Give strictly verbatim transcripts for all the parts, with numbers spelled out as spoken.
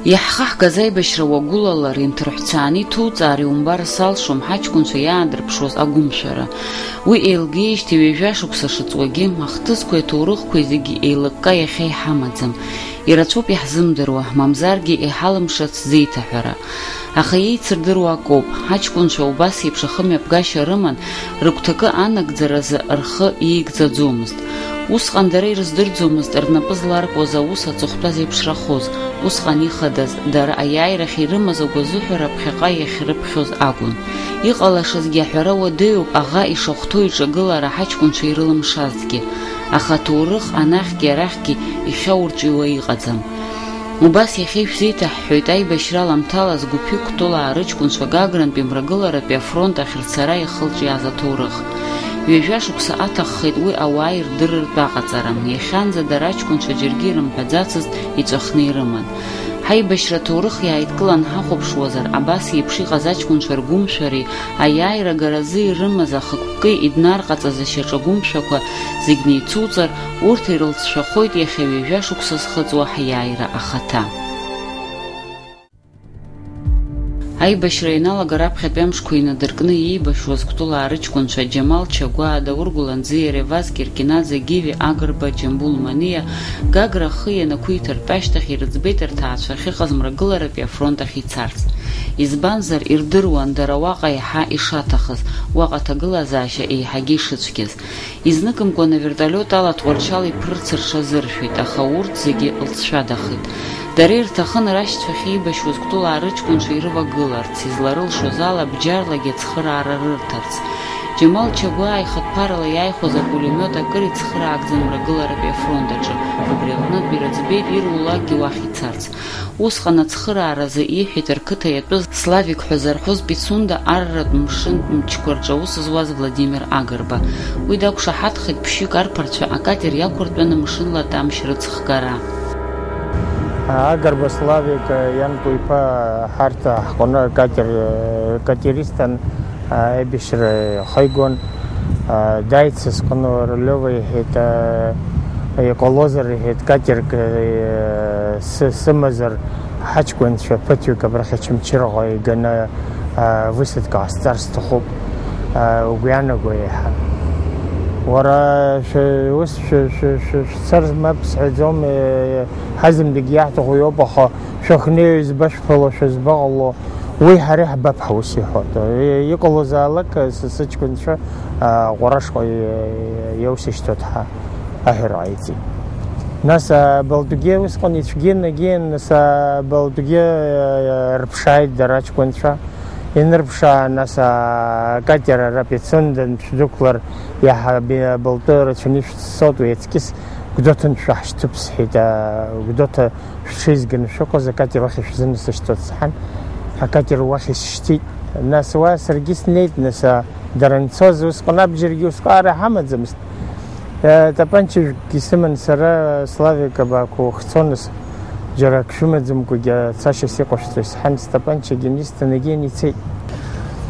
Иаҳхаҳгаз аибашьра уагәылалар, инҭырҳәцааны иҭуҵаар иумбар салшом ҳаҷкәынцәа иаадырԥшуаз агәымшәара. Уи еилгеижьҭеи ҩажәа шықәса шыҵуагьы, ахҭысқәеи аҭоурыхқәеи зегьы еилыкка иахьа иҳамаӡам. Ирацәоуп иаҳзымдыруа, мамзаргьы иҳалымшац зеиҭаҳәара. Аха еицырдыруа акоуп, ҳаҷкәынцәа убас еиԥш ахымҩаԥгашьа рыман, рыгәҭакы анагӡаразы рхы иигӡаӡомызт. Усҟан дара ирыздырӡомызт рнапы зларкуаз аус аҵыхәтәа зеиԥшрахоз, усҟан ихадаз, дара аиааирахь ирымаз агәазыҳәара ԥхьаҟа иахьрыԥхьоз акәын. Иҟалашазгьы аҳәара уадаҩуп, аӷа ишахәҭоу иҿагылара ҳаҷкәынцәа ирылымшазҭгьы, аха аҭоурых анахьгьы арахьгьы ихьаурҿиуа иҟаӡам. Убас иахьа ишәзеиҭаҳҳәоит аибашьра аламҭалаз Гәыԥи Кәтолаа рыҷкәынцәа Гагрантәи мрагыларатәи афронт ахь рцара иахылҿиааз аҭоурых. Ҩажәа шықәса аҭаххеит уи ауаа ирдырыртә аҟаҵара, иахьанӡа дара аҷкәынцәа џьаргьы ирымҳәаӡацызт, иҵәахны ирыман. Ҳаибашьра аҭоурых иааидкылан ҳахәаԥшуазар, абас еиԥш иҟаз аҷкәынцәа ргәымшәареи аиааира агаразы ирымаз ахықәкы иднарҟаҵаз ашьаҿагәымшәақәа зегь неицуҵар, урҭ ирылҵшәахоит иахьа ҩажәа шықәса зхыҵуа ҳиааира ахаҭа. Аибашьра ианалага раԥхьатәи амшқәа инадыркны иеибашьуаз Кәтолаа рыҷкәынцәа Џьамал Чагәаа, Даур Гәланӡиа, Реваз Киркинаӡе, Гиви Агрба, Џьамбул Маниа, Гагра ахы ианақәиҭыртә ашьҭахь ирыӡбеит рҭаацәа ахьыҟаз мрагыларатәи афронт ахь ицарц. Избанзар, ирдыруан дара уаҟа еиҳа ишаҭахыз, уаҟа аҭагылазаашьа еиҳагьы ишыцәгьаз. Изныкымкәан аверталиот ала Тҟәарчал иԥырц рҽазыршәеит, аха урҭ зегьы лҵшәадахеит. Дара ирҭахын рашьцәа ахьеибашьуаз Кәтолаа рыҷкәынцәа ирывагыларц, изларылшоз ала бџьарлагьы ацхыраара рырҭарц. Џьамал Чагәаа ихатә ԥарала иааихәаз апулемиот акыр ицхыраагӡан мрагыларатәи афронт аҿы, убри аҟнытә ирыӡбеит ирулакгьы уахь ицарц. Усҟан ацхырааразы иҳәеит рқыҭа иатәыз Славик ҳәа зарҳәоз Пицунда арратә мшынтә мчқәа рҿы аус зуаз Владимир Агрба. Уи дақәшаҳаҭхеит ԥшьҩык арԥарцәа акатер иақәыртәаны мшынла атәамшь рыцхгара. Агрба Славик, ианку иԥа, ҳарҭ ҳҟны акатер, катеристан, аибашьра ихигон, дааит сызхәыцуа, рулевы иҳәеит, иҟалозар, иҳәеит, катерк сы-, сымазар, ҳаҷкәынцәа ԥыҭҩык абрахь Очамчыраҟа иганы высадка ҟасҵар сҭахуп, угәы иаанаго еиҳа. Уара шәы-, ус шәы-, шәы-, шәы-, шәцар мап сҳәаӡом, ҳазымдагьы иаҳҭаху иоуп, аха шәахьнеиуа избашәԥало, шәызбаҟало, уи ҳара иаҳбап ҳәа ус иҳәоит. Иҟалозаалак, са сыҷкәынцәа, а, Ҟәарашҟа и-, иаусышьҭуеит ҳәа аҳәара ҟаиҵеит. Нас, а, Балтәгьы усҟан ицәгьан, агьиан, нас, а, Балтәгьы, а, рыԥшааит дара аҷкәынцәа. Инырԥшаа, нас, а, акатер ара Пицунда анцәдәықәлар, иаҳа би-, Балтәы рацәаны ишәцоит, уи аҵкьыс Гәдоуҭантә шәаҳшьҭып, сҳәеит, а, Гәдоуҭа шәҽеизганы шәыҟаз, акатер уахь ишәзынасышьҭуа сҳәан, акатер уахь исышьҭит. Нас уа саргьы снеит, нас, а, дара анцоз, усҟан абџьаргьы усҟаара ҳамаӡамызт. Э, тапанча жәкгьы сыман сара, Славик, абаақәа ухцоныс, џьара ак шәымаӡамкәагьы ацашьас иҟашәҵои сҳәан, стапанчагьы нисҭан, егьин ицеит.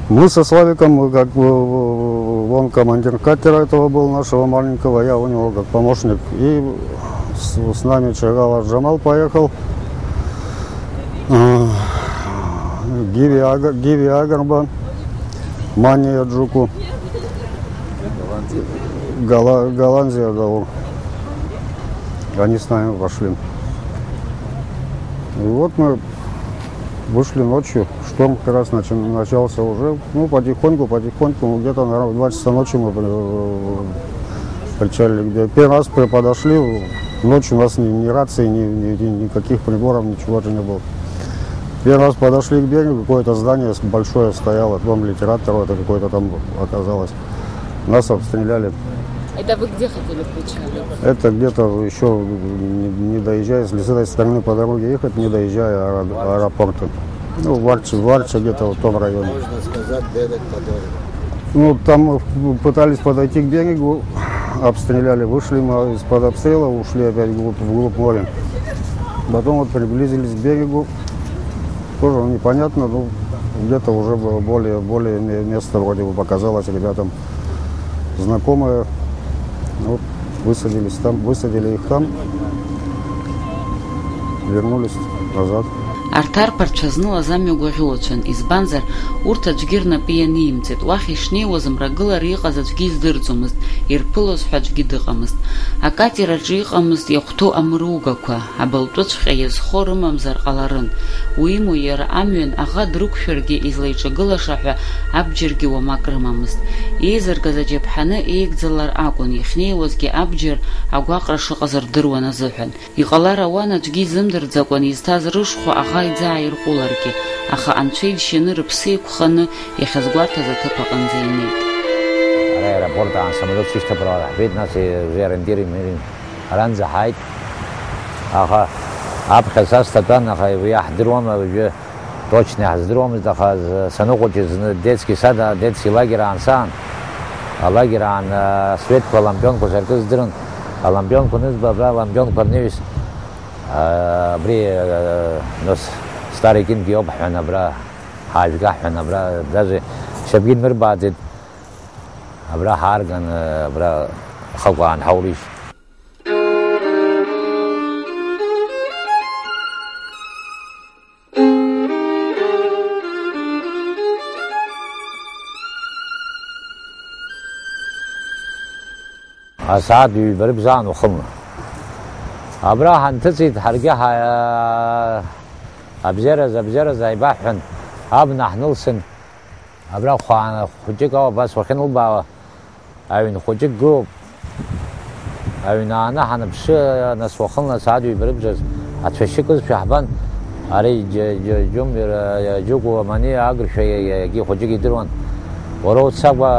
Мы со Славиком, как, э, он командир катера этого был, нашего маленького, я у него как помощник. И с, с нами Чагала Джамал поехал. А, Гиви Ага-, Гиви Агарба, Мания Джуку, Гала-, Голландия Даур. Они с нами пошли. И вот мы вышли ночью, шторм как раз начи-, начался уже. Ну, потихоньку, потихоньку, ну, где-то, наверное, в два часа ночи мы, э, причалили. Где первый раз при-, подошли, ночью у нас ни, ни рации, ни, ни, ни- никаких приборов, ничего же не было. Первый раз подошли к берегу, какое-то здание с- большое стояло, дом литераторов, это какое-то там оказалось. Нас обстреляли. Это вы где хотели причалить? Это где-то еще не, не доезжая, если с этой стороны по дороге ехать, не доезжая аэро- аэропорта. Ну, Варча, Варча где-то в том районе. Можно сказать, берег который. Ну, там мы пытались подойти к берегу, обстреляли, вышли мы из-под обстрела, ушли опять вглубь, вглубь моря. Потом вот приблизились к берегу, тоже непонятно, ну, где-то уже было более, более ме- место вроде бы показалось ребятам знакомое. Вот высадились там, высадили их там, вернулись назад. Арҭ арԥарцәа знылаз амҩа гәаӷьуацәан, избанзар, урҭ аӡәгьы рнапы ианимҵеит, уахь ишнеиуаз мрагылара иҟаз аӡәгьы издырӡомызт, ирԥылоз ҳәа аӡәгьы дыҟамызт. Акатер аҿы иҟамызт иахәҭоу амыругақәа, абылтәыҵәҟьа иазхо рымамзар ҟаларын. Уимоу, иара амҩан аӷа дрықәшәаргьы излаиҿагылаша ҳәа абџьаргьы уамак рымамызт. Еизыргаз аџьаԥҳаны еигӡалар акәын, иахьнеиуазгьы абџьар агәаҟра шыҟаз рдыруан азыҳәан. Иҟалар ауан аӡәгьы изымдырӡакәан изҭаз рышхәа аӷа иӡы ааирҟәыларгьы, аха анцәа иџьшьаны рыԥсы еиқәханы иахьазгәарҭаз аҭыԥ аҟынӡа инеит. Ара аеропорт аан самолиот шышьҭаԥаауа ҳбеит, нас уже ориентир имҳәеит, аранӡа ҳааит. Аха аԥхьа са сҭатәан, аха уи иаҳдыруама уажәы? Точно иаҳздыруамызт, аха з-, саныхәыҷыз зны детский сад, а, детский лагер аан саан, алагер аан, а, асветқәа, алампионқәа саркыз здырын, алампионқәа анызба, абра алампионқәа рнаҩс, а, абри, а, нас старый Кингиоп ҳҳәан, абра ҳаажәга ҳҳәан, абра даже шьапгьы нмырбааӡеит, абра ҳаарган, а, абра ахықә аанҳаурыжь. Асааҭ ҩба рыбжьаан уахынла. Абра ҳанҭыҵит ҳаргьы ҳа-, абзиараз, абзиараз ааибаҳҳәан, абна ҳнылсын, абра хәаана хәыҷык ауп, абас уахьынлбаауа, аҩн хәыҷык гылоуп. Аҩнааны ҳаныԥшы, нас уахынла асааҭ ҩба рыбжаз ацәашьы кызшәа ҳбан, ари џьа-, џьа-, џьумбира, џьугәа, мани агыршәа иа-, иа-, иагьы хәыҷык идыруан. Уара уццакәа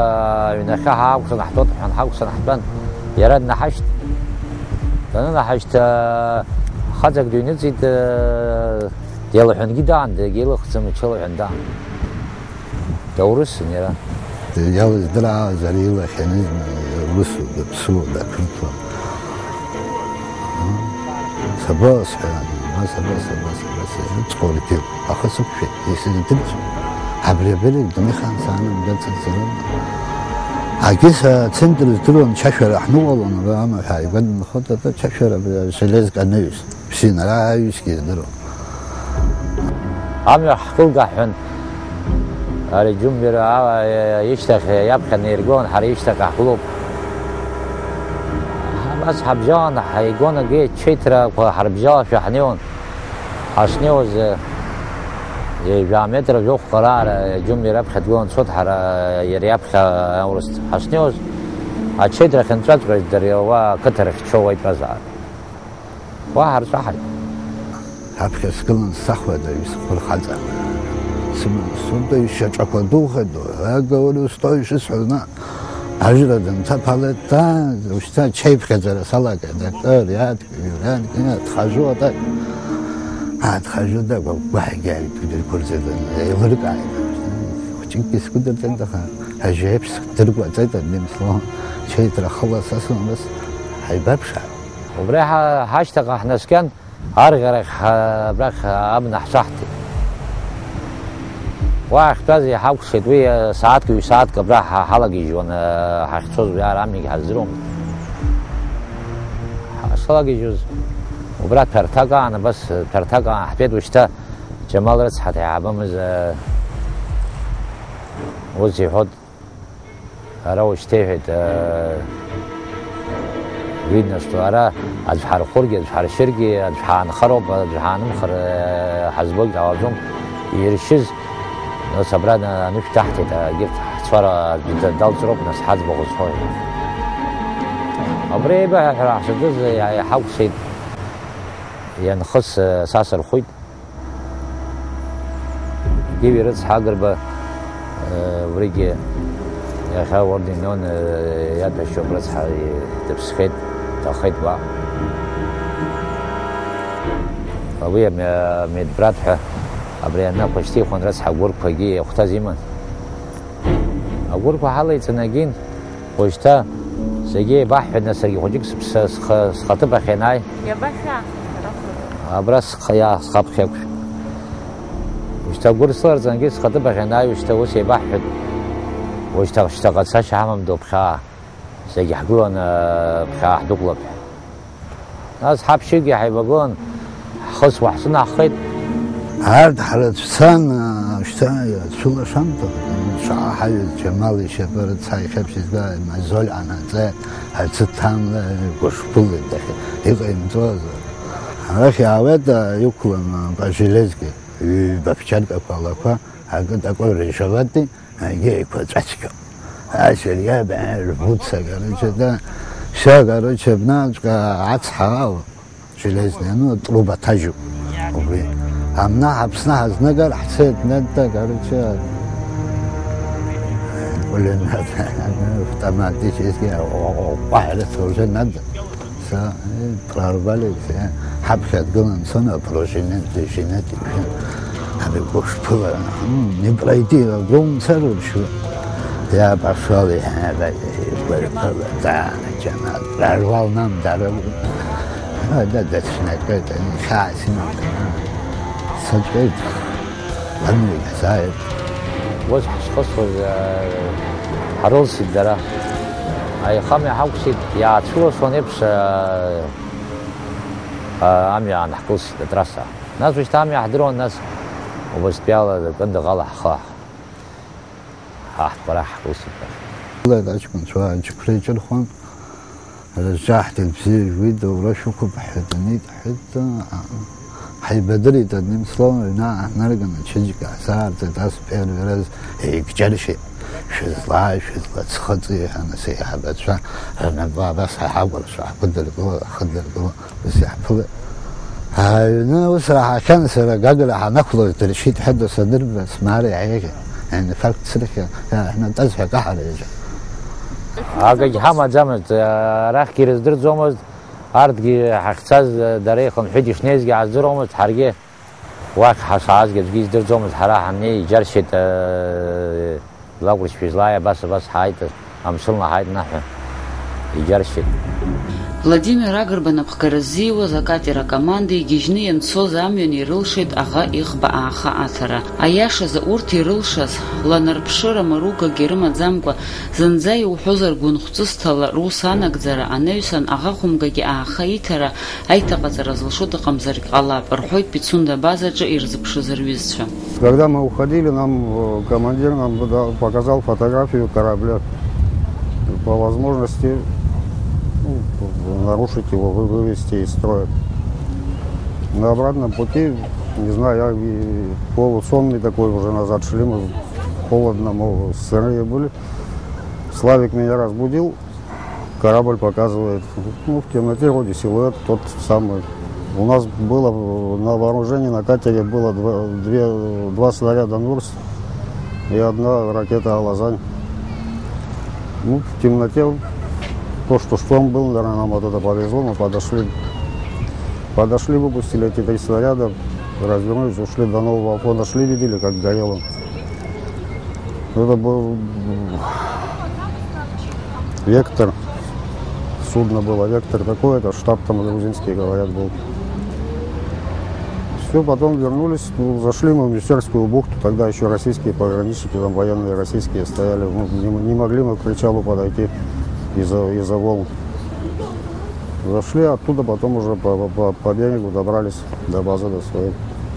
аҩнахьы ҳаакәшан ҳтәот ҳәа ҳакәшан ҳтәан, иара днаҳашьҭ-, данынаҳашьҭ, хаҵак дыҩныҵит, деилаҳәангьы даан, дагьеилыхӡам, иҽылаҳәан даан. Даурысын иара. Иалыздыраауаз ари илахь ианыз, усу, даԥсуа, дақырҭуа. Сабо, сҳәан, ма сабо, сабо, сабо, сабо, сабо, сабо, аха сықәшәеит, исыздырӡом. Абри абыржәы дунеихаан саанамгаӡацызар. Агьыс ацентр здыруан, чашәара ҳныҟәалон, ара амаҳә ааигәа дынхоит, ата чашәара абри железка анаҩс. Ԥсин, ара аҩсгьы здыруам. Амҩа ҳкылгаҳәҳәан, ари Џьумбира ишьҭахь иаԥхьа наиргылан, ҳара ишьҭахь ҳгылоуп. Абас ҳабжьалан ҳаигон, агьи ачеиҭрақәа ҳарбжьалашәа ҳнеиуан. Ҳашнеиуаз, ҩажәа метр жәохәҟа раара Џьумбира аԥхьа дгылан дцот, ҳара иара иаԥхьа аурыс ҳашнеиуаз, ачеиҭра ахьынҵәаҵәҟьоз дара уа ақыҭа рахьчо уа итәазаарын. Уа ҳарҵәаҳаит. Аԥхьа сгылан сцахуеит, аҩы сыԥырхаҵа. Сыман сутәа ишьаҿақәа духеит, ага уара усҭои шысҳәоз наҟ. Ажра дынҭаԥалеит, та, ушьҭа ачаиԥхьаӡара салагеит, акыр иаадкҩы, иаадкҩы, дхажәо атәы. Аадхажәо дагәа гәаҳәгьы ааит, дыргәырӡа дын, еилыркааит. Хәыҷыкгьы сгәыдырҵеит, аха ажьеиԥш сдыргәаҵеит, адәы имсло, чеиҭра хыла сасуан, нас ҳаибаԥшааит. Убри ҳа-, ҳашьҭахьҟа ҳнаскьан, арӷьарахь ҳа-, абрахь абна ҳцәаҳҭеит. Уа ҳахьтәаз иҳакәшеит, уи, сааҭк, ҩ-сааҭк абра ҳа-, ҳалагьежьуан, ҳахьцоз уи ара амҩагь ҳаздыруамызт. Ҳа-, ҳшалагьежьуаз, убра ҭәарҭак аан, абас ҭәарҭак аан ҳтәеит, ушьҭа Џьамал рыцҳа ҭаҳәаабымыз, ус иҳәот. Ара ушьҭеиҳәеит, э, видно, что ара аӡә ҳархәыргьы, аӡә ҳаршьыргьы, аӡә ҳаанхароуп, аӡә ҳаанымхар, э, ҳазбогь ҟалаӡом, иршьыз, нас абра на-, анышә даҳҭеит, егьырҭ ҳцәара аӡә да-, далҵроуп, нас ҳаӡбахә зҳәо. Абри еибаҳҳәара ҳшаҿыз иа-, иаҳакәшеит, ианхыс, э, са сырхәит. Гиви рыцҳа Агрба, э, убригьы иахьа орден Леон, э, иаҭәашьоуп, рыцҳа, э, дыԥсхьеит, дҭахеит уа. Уи ами-, амедбрат ҳәа абри аныҳәа шьҭихуан, рыцҳа агәырқәагьы иахәҭаз иман. Агәырқәа ҳалеиҵан, агьин, уажәшьҭа зегьы еибаҳҳәеит, нас саргьы хәыҷык сыԥсы-, схы-, схаҭыԥ ахь ианааи. Иабашәа? Абра схы-, иа-, схаԥхьақәшәа. Уажәшьҭа агәыр сыларҵангьы схаҭыԥ ахь ианааи, уажәшьҭа ус еибаҳҳәеит. Уажәшьҭа шьҭаҟа цашьа ҳамам, доуԥхьаа. Зегьы ҳгыланы, ԥхьаа ҳдәықәлап ҳәа. Нас ҳаԥшьҩыкгьы ҳаибагылан, ҳхы-сгәы ҳҿынаҳхеит. Арҭ ҳрыцәцан, шьҭа ацәылашамҭа, шаҟа ҳаҩыз Џьамал ишьапы рыцҳа ихьаԥшьыз Мазоль ҟанаҵеит, аӡы ҭамла игәышԥылеит, иҟаимҵоз. Арахь иаауеит, иқәлан Пажелезгьы, ҩба ԥчаркақәа алақәа, акы такәы рыжьалати, егьи еиқәаҵәацқьоуп. Ас иариа баа рбуца, короче, да, всё, короче, абнаҵәҟьа ацҳа ала. Железный, ну, труба ҭажьуп. Убри. Амна Аԥсны ҳазнагар ҳцеит, надо, короче, пулемет, автоматический, ҟәаҳәа рыцҳа уже надо. Са, э, прорвали, э, ҳаԥхьа дгылан, цон, а пружинет, движинет, ишәын. Абри гәышԥыла, м, не пройти, агәымцар уршьуа. Я пошёл, я, да, да, да, да, да, да, прорвал нам дорогу. А, да, да, снайпер, да, не хасим. Саҵәеит, лан игазааит. Ус ҳазхысуаз, э, ҳрылсит дара. Аихамҩа ҳақәсит, иаацәылашон еиԥш, э, э, амҩа аанаҳкылсит, атрасса. Нас ушьҭа амҩа ҳдыруан, нас убыстәиала Кындыӷ ала ҳхы ҳаҳҭбара ҳхылсит. Аҷкәынцәа аџьықәреи ҿырхуан, рыжәжаҳҭеит, бзиа жәуеит, доура шәықәуп ҳҳәеит, анеит, ҳҳәеит, ҳаибадырит, одним словом, аҩны ааҳнарган, ачеиџьыка ҳзаарҵеит, ас первый раз еигәҷаршьеит, шәызлааи, шәызлаӡхыҵи ҳәа, нас аиҳабацәа рнапы абас ҳаҳакәыршо ҳхыдыргыло, ҳхыдыргыло. Ус иаҳԥылеит. Аҩны ус раҳахьан, сара Гагра ҳанақәлоз дыршьит ҳәа досадырба, смара иаиӷьын, инфаркт срыхьын, иаҳнатәаз ҳәа акаҳара ҩажәа. Акагь ҳамаӡамызт, арахьгьы ирыздырӡомызт, арҭгьы ҳахьцаз дара ихынҳәит, ишнеизгьы ҳаздыруамызт, ҳаргьы уахь ҳашаазгьы аӡәгьы издырӡомызт, ҳара ҳаннеи иџьаршьеит, Лакәыршь шәызлааи, абас, абас ҳааит, амшынла ҳааит, наҳәа иџьаршьеит. Владимир Агрба напхгара ззиуаз акатер акоманда игьежьны ианцоз амҩан ирылшеит аӷа иӷба ааха аҭара. Аиашазы, урҭ ирылшаз, ланарԥшыра маругагьы рымаӡамкәа, зынӡа иуҳәозар гәынхәҵысҭала рус анагӡара, анаҩсан аӷа хәымгагьы ааха иҭара, аиҭаҟаҵара зылшо дыҟамзаргь ҟалап, рҳәоит Пицунда абазаҿы ирзыԥшыз рҩызцәа. Когда мы уходили, нам, э, командир нам да-, показал фотографию корабля. По возможности, ну, нарушить его, вы-, вывести из строя. На обратном пути, не знаю, я и полусонный такой уже назад шли, мы холодно, мы сырые были. Славик меня разбудил. Корабль показывает, ну, в темноте вроде силуэт тот самый. У нас было, э, на вооружении на катере было два, две, два снаряда «Нурс» и одна ракета «Алазань». Ну, в темноте, то, что шторм был, наверное, нам вот это повезло, мы подошли. Подошли, выпустили эти три снаряда, развернулись, ушли до нового флота, шли, видели, как горело. Это был «Вектор». Судно было «Вектор» какое-то, штаб там грузинский, говорят, был. Все, потом вернулись, ну, зашли мы в Министерскую бухту, тогда еще российские пограничники, там военные российские стояли, ну, не, не могли мы к причалу подойти из-за из волн. Зашли, оттуда потом уже по, по, по берегу добрались до базы, до своей.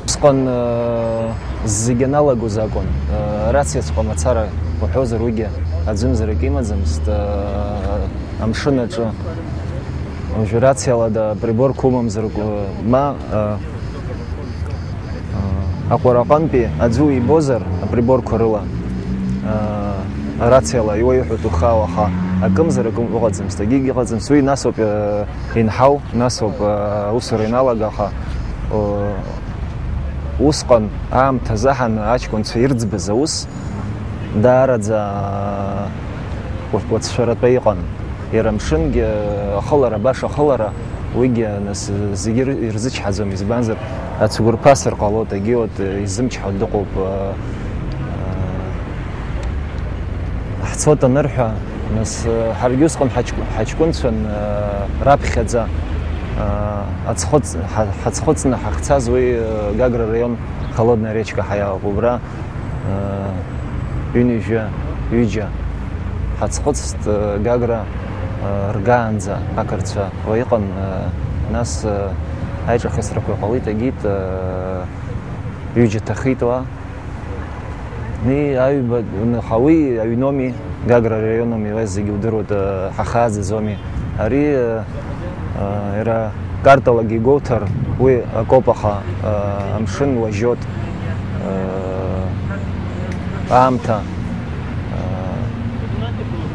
Усҟан, э, зегьы аналагоз акәын. Э, рациаҵәҟьа мацара уҳәозар, уигьы аӡәымзарак имаӡамызт, э, амшын аҿы. Уажәы рациала да приборқәа умамзар, э, ма, э, Аҟәараҟантәи аӡәы уибозар, априборқәа рыла, арациала иуаҩҳәоит ухы ауаха, акымзар акы ыҟаӡамызт, егьигь ыҟаӡамызт. Уи насоуп, инҳау, насоуп, аусура иналагаха. Усҟан аамҭазы ҳан аҷкәынцәа ирӡбаз аус даараӡа уацәшәаратәы иҟан. Иара амшынгьы ахылара, баша ахылара, уигьы, нас, зегьы ир-, ирзычҳаӡом, избанзар, ацәқәырԥасыр ҟалоит, егьи, вот, изымчҳауа дыҟоуп, а, а, ҳцоит анырҳәа, нас, ҳаргьы усҟан ҳаҷ-, ҳаҷкәынцәан, а, раԥхьаӡа, а, аӡхыҵ-, ҳа-, ҳаӡхыҵны ҳахьцаз уи, а, Гагра араион Холодная речка ҳәа иалоуп, убра Ҩынҩажәа, ҩыџьа ҳаӡхыҵт, Гагра ргаанӡа ақырҭцәа уа иҟан, нас аиҿахысрақәа ҟалеит, егьит, Ҩыџьа ҭахеит уа. Ни аҩба, ныха уи аҩноми, Гагра араиономи, уи зегьы удыруеит, э, ҳахааӡаӡоми. Ари, э, э, иара карталагьы игәоуҭар, уи акоуп, аха, э, амшын уажьот, э, аамҭа,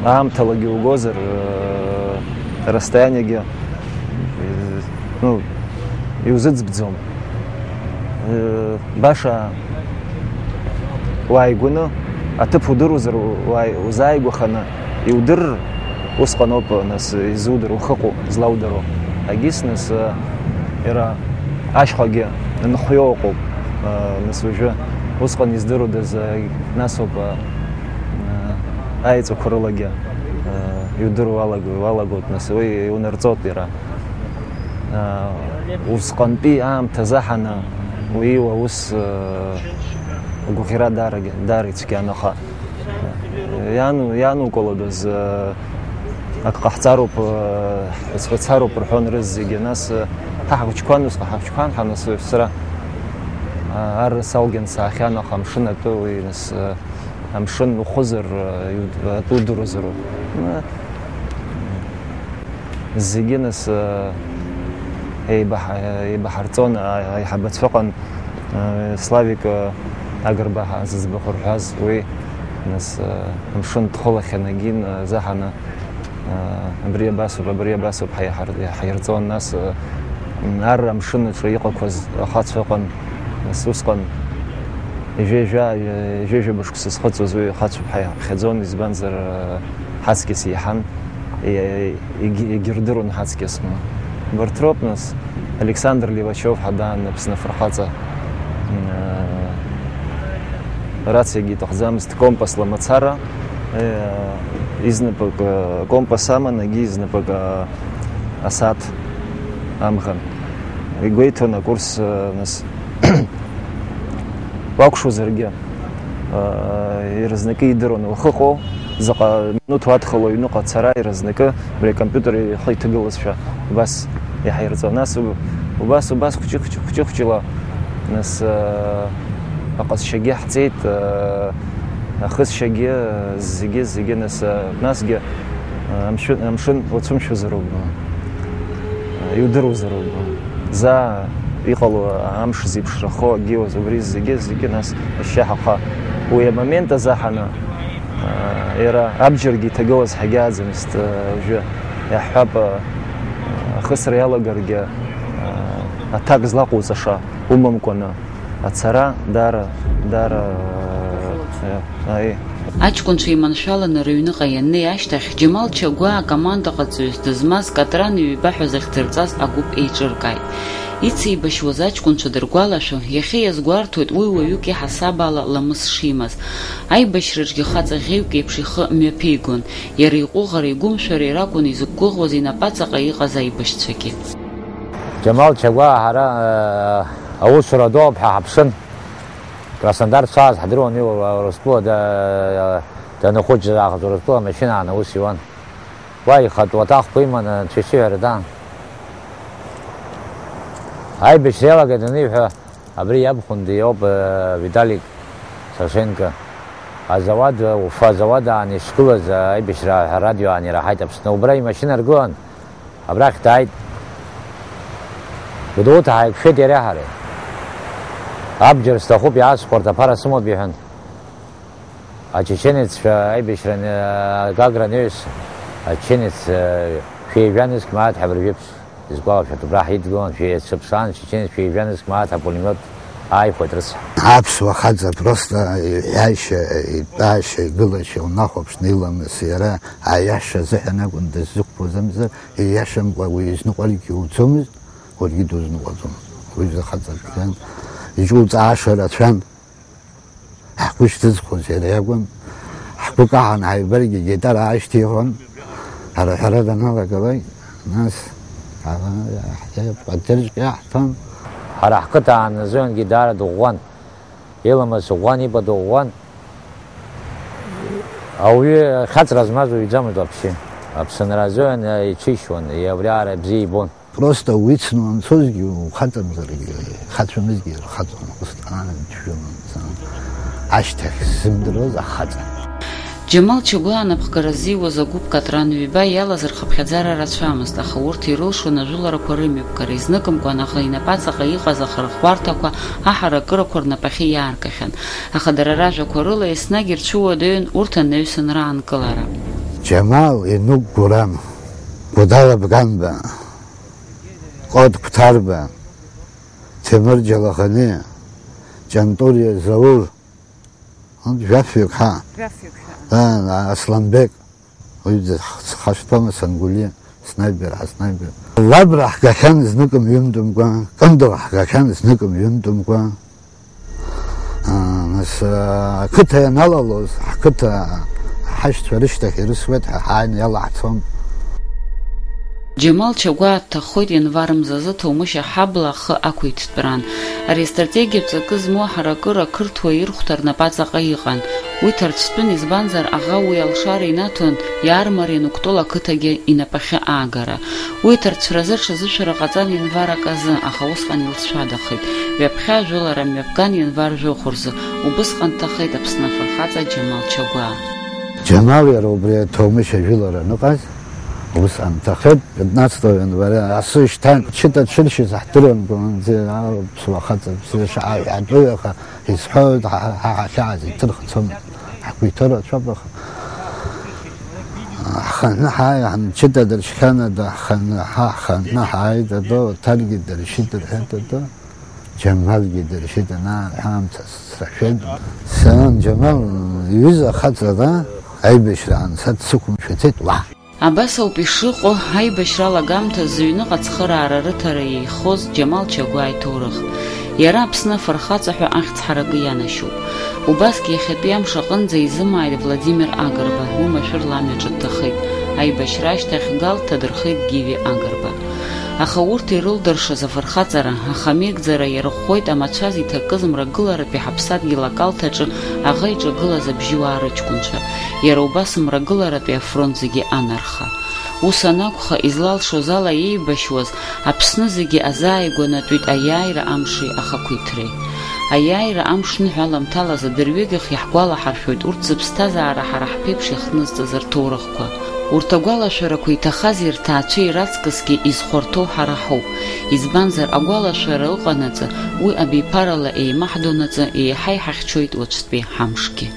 э, аамҭалагьы угозар, э, расстоаниагьы, э, ну, иузыӡбӡом. Э, баша уааигәаны, аҭыԥ удыруазар, уааи-, узааигәаханы иудырр, усҟан ауп, нас, изудыр, ухы ыҟоу, злаудыруа. Агьыс, нас, э, иара ашьхагьы нхҩоу ыҟоуп, э, нас, уажәы усҟан издырудаз, э, нас ауп, э, э, аеҵәақәа рылагьы, э, иудыруа уалаго-, уалагоит, нас, уи иунарҵоит иара. Усҟантәи аамҭа заҳаны уи аус, агәаӷьра даарагь-, даара ицәгьан, аха иану-, ианукылодаз, ак ҟаҳҵароуп, ҳацәцароуп рҳәон рызегьы. Нас ҳа ҳахәыҷқәан, усҟан ҳахәыҷқәан ҳа, нас сара арра салган саахьан, аха амшын атәы уи, нас, амшын ухәызар, иуд-, атәы удыруазароуп. Зегьы, нас, э, еибаҳ-, еибаҳарҵон, а-, аиҳабацәа ыҟан, э, Славик, э, Агрба ҳа-, зыӡбахә рҳәаз уи, нас, э, амшын дхылахьан, агьин, э, заҳаны, э, абри абасоуп, абри абасоуп ҳа иҳар-, иаҳирҵон, нас, э, м, арра амшын аҿы иҟақәаз ахацәа ыҟан, нас усҟан ҩажәа, ҩажәа, ҩажәа мышқәа сызхыҵуаз уи ахацәа ҳаиҳаԥхьаӡон, избанзар, э, ҳаҵкьыс еиҳан. Егь-, егь-, егьырдыруан ҳаҵкьысма. Убарҭ роуп, нас, Александр Левачев ҳәа даан Аԥсны афырхаҵа, э, рациагьы иҭахӡамызт, компасла мацара, э, изнапык, э, компас аман, егьи изнапык, э, асааҭ амӷан. Игәеиҭон акурс, э, нас, уакәшозаргьы, э, иразакы идыруан ухы ыҟоу, заҟа минуҭ уадхало аҩныҟа ацара иразакы, абри акомпиутер ихы иҭагылазшәа, убас иаҳирҵон. Нас уб-, убас, убас хәҷы-хәҷы, хәҷы-хәҷыла, нас, э, аҟазшьагьы ҳҵеит, э, ахысшьагьы, э, зегьы, зегьы, нас, э, насгьы, э, амшәы-, амшын уацәымшәозароуп, э, иудыруазароуп. Заа иҟало амш зеиԥшрахо акгьы ыҟаӡам, убри зегьы, зегьы нас ашьшьаҳәа. Уи амомент азаҳаны, а, иара абџьаргьы иҭагылаз ҳагьааӡамызт, а, уажәы иаҳҳәап, а, ахысра иалагаргьы, а, аҭак злаҟоуҵаша умамкәаны, ацара даара, даара, а, аи. Аҷкәынцәа иманшәаланы рыҩныҟа ианнеи ашьҭахь, Џьамал Чагәаа акомандаҟаҵаҩыс дызмаз Катран ҩба ҳәа захьӡырҵаз агәыԥ еиҿыркааит. Ицеибашьуаз аҷкәынцәа дыргәалашәо, иахьа иазгәарҭоит уи уаҩык иҳасабала ламыс шимаз. Аибашьраҿгьы хаҵа ӷьеҩк еиԥш ихы мҩаԥигон, иара иҟәыӷареи игәымшәареи ракәын изықәгәыӷуаз инапаҵаҟа иҟаз аибашьцәагьы. Џьамал Чагәаа ҳара, э, аусура ду ауп ҳәа ҳаԥшын. Краснодар дшааз ҳдыруан, уи Урыстәыла да-, данахәыҷыз аахыс Урыстәыла амашьына аан аус иуан. Уа ихатә уаҭахқәа иманы анцәа ишиҳәара даан. Аибашьра иалагеит аниҳәа, абри иабхәында иоуп, э, Виталик Сашенко. Азауад, Уфа азауад аан ишгылаз, э, аибашьра ҳәа арадио аан ираҳаит Аԥсны. Убра имашьына ргылан, абрахь дааит. Гәдоуҭа ҳаиқәшәеит иареи ҳареи. Абџьар сҭахуп, иаасхәарҭа аԥара сымоуп, иҳәан. Ачеченеццәа аибашьра ан-, Гагра анаҩс, ачеченец, э, шәи жәа нызқь мааҭ ҳәа абыржәеиԥш изгәалашәоит, убра ҳидгылан, шәи ацәыԥсаан, ачеченец шәи жәа нызқь мааҭ апулемиот ааихәеит рыцҳа. Аԥсуа хаҵа просто иҳәашьа, итәашьа, игылашьа унахәаԥшны иламыс иара аиаша азыҳәан акәын дыззықәԥоз амзар, ииашамкәа уи изныҟәаргьы иуӡомызт, уаргьы дузныҟәаӡом. Уи изы хаҵа дшәан, иҿуҵааша рацәан. Ҳгәы шьҭызхуаз иара иакәын. Ҳгәы каҳан ҳаибаргьы гитара аашьҭихуан. Ҳара ҳәара даналагалак, нас ҳара ҳаҭырҵәҟьа иаҳҭон. Ҳара ҳқыҭа ааназонгьы даара дыӷәӷәан. Иламыс ӷәӷәан, иба дыӷәӷәан. Ауаҩы хьаҵра змаз уаҩӡамызт вообще. Аԥсынра азоуан иҽишьуан, абри аара бзиа ибон. Просто уицны уанцозгьы, ухаҵамзаргьы, ихацәамызгьы ирхаҵон, ус аан дшәымамзан. Ашьҭахь сзымдыруаз ахаҵа. Џьамал Чагәаа анапхгара ззиуаз агәыԥ Катран ҩба иалаз рхыԥхьаӡара рацәамызт, аха урҭ ирылшон ажәыларақәа рымҩаԥгара, изныкымкәан аӷа инапаҵаҟа иҟаз ахырӷәӷәарҭақәа аҳаракырақәа рнапахьы иааргахьан, аха дара ражәақәа рыла еснагь ирцәыуадаҩын урҭ анаҩсан раанкылара. Џьамал Енук Гурам, Гәдала Бганба, Код Қәҭарба, Ҭемыр Џьалахани, Ҷантуриа Заур, ант жәафҩык ҳа. Жәафҩык ҳа. Аа, Асланбек, уи ҳхашҭәома, Сангәли, снайпер, ҳаснайпер. Лабра ҳгахьан зныкым ҩынтәымкәа, Кындыӷ ҳгахьан зныкым ҩынтәымкәа. Аа, нас, аа, ақыҭа ианалалоз, ҳқыҭа ҳашьцәа рышьҭахь ирысуеит ҳәа ҳааины иалаҳцон. Џьамал Чагәаа дҭаххоит ианвар мзазы Ҭоумышь аҳабла ахы ақәиҭтәраан. Ари астратегиатә ҵакы змоу аҳаракыра ақырҭуа ирхәҭа рнапаҵаҟа иҟан. Уи ҭарцәтәын, избанзар, аӷа уи алшара инаҭон иаармариан Кәтол ақыҭагьы инапахьы аагара. Уи ҭарцәразы ҽазышәара ҟаҵан ианвар аказы, аха усҟан илҵшәадахеит. Ҩаԥхьа ажәылара мҩаԥган ианвар жәохә рзы, убысҟан дҭахеит Аԥсны афырхаҵа Џьамал Чагәаа. Џьамал иара убри аҭоумышь ажәылара аныҟаз, ус анҭахеит, пятнадцатого января асы шьҭан, Чыта дшыршьыз ҳдыруан, Гуанӡе аԥсуа хаҵа бзиа шаҳаҳәатәу, аха изҳәоит, ҳа, ҳа ҳахьааз иҭырхцом, ҳгәы иҭырацәоуп, аха ҳхынҳәны ҳааи, ҳан Чыта дыршьхьан, ада, ҳхын-, ҳа ҳхынҳәны ҳааит, ада, Оҭаргьы дыршьит, рҳәеит, ада, Џьамалгьы дыршьит, анаарҳәа, амца срашәеит. Саан Џьамал иҩыза ахаҵара аибашьраан са дсықәымшәацеит, уа! Абас ауп ишыҟоу, аибашьра алагамҭазы ҩныҟа ацхыраара рыҭара иеихоз Џьамал Чагәаа иҭоурых. Иара Аԥсны афырхаҵа ҳәа ахьӡ ҳаракы ианашьоуп. Убасгьы иахьатәи амш аҟынӡа изымааит Владимир Агрба, уи машәырла амҩаҿы дҭахеит. Аибашьра ашьҭахь Гал дҭадырхеит Гиви Агрба. Аха урҭ ирылдыршаз афырхаҵара, ахамеигӡара иарӷәӷәеит амацәаз иҭакыз мрагыларатәи ҳаԥсадгьыл акалҭ аҿы аӷа иҿагылаз абжьыуаа рыҷкәынцәа, иара убас мрагыларатәи афронт зегьы анарха. Ус анакәха, излалшоз ала иеибашьуаз, Аԥсны зегьы азааигәанатәит аиааира амши ахақәиҭреи. Аиааира амш ныҳәа аламҭалаз адырҩегьых иаҳгәалаҳаршәоит урҭ зыԥсҭазаара ҳара ҳԥеиԥш иахҭнызҵаз рҭоурыхқәа. Урҭ агәалашәарақәа иҭахази рҭаацәеи раҵкысгьы изхәарҭоу ҳара ҳауп, избанзар, агәалашәара ыҟанаҵы, уи абиԥарала еимаҳдонаҵы еиҳа иҳахьчоит уаҵәтәи ҳамшгьы.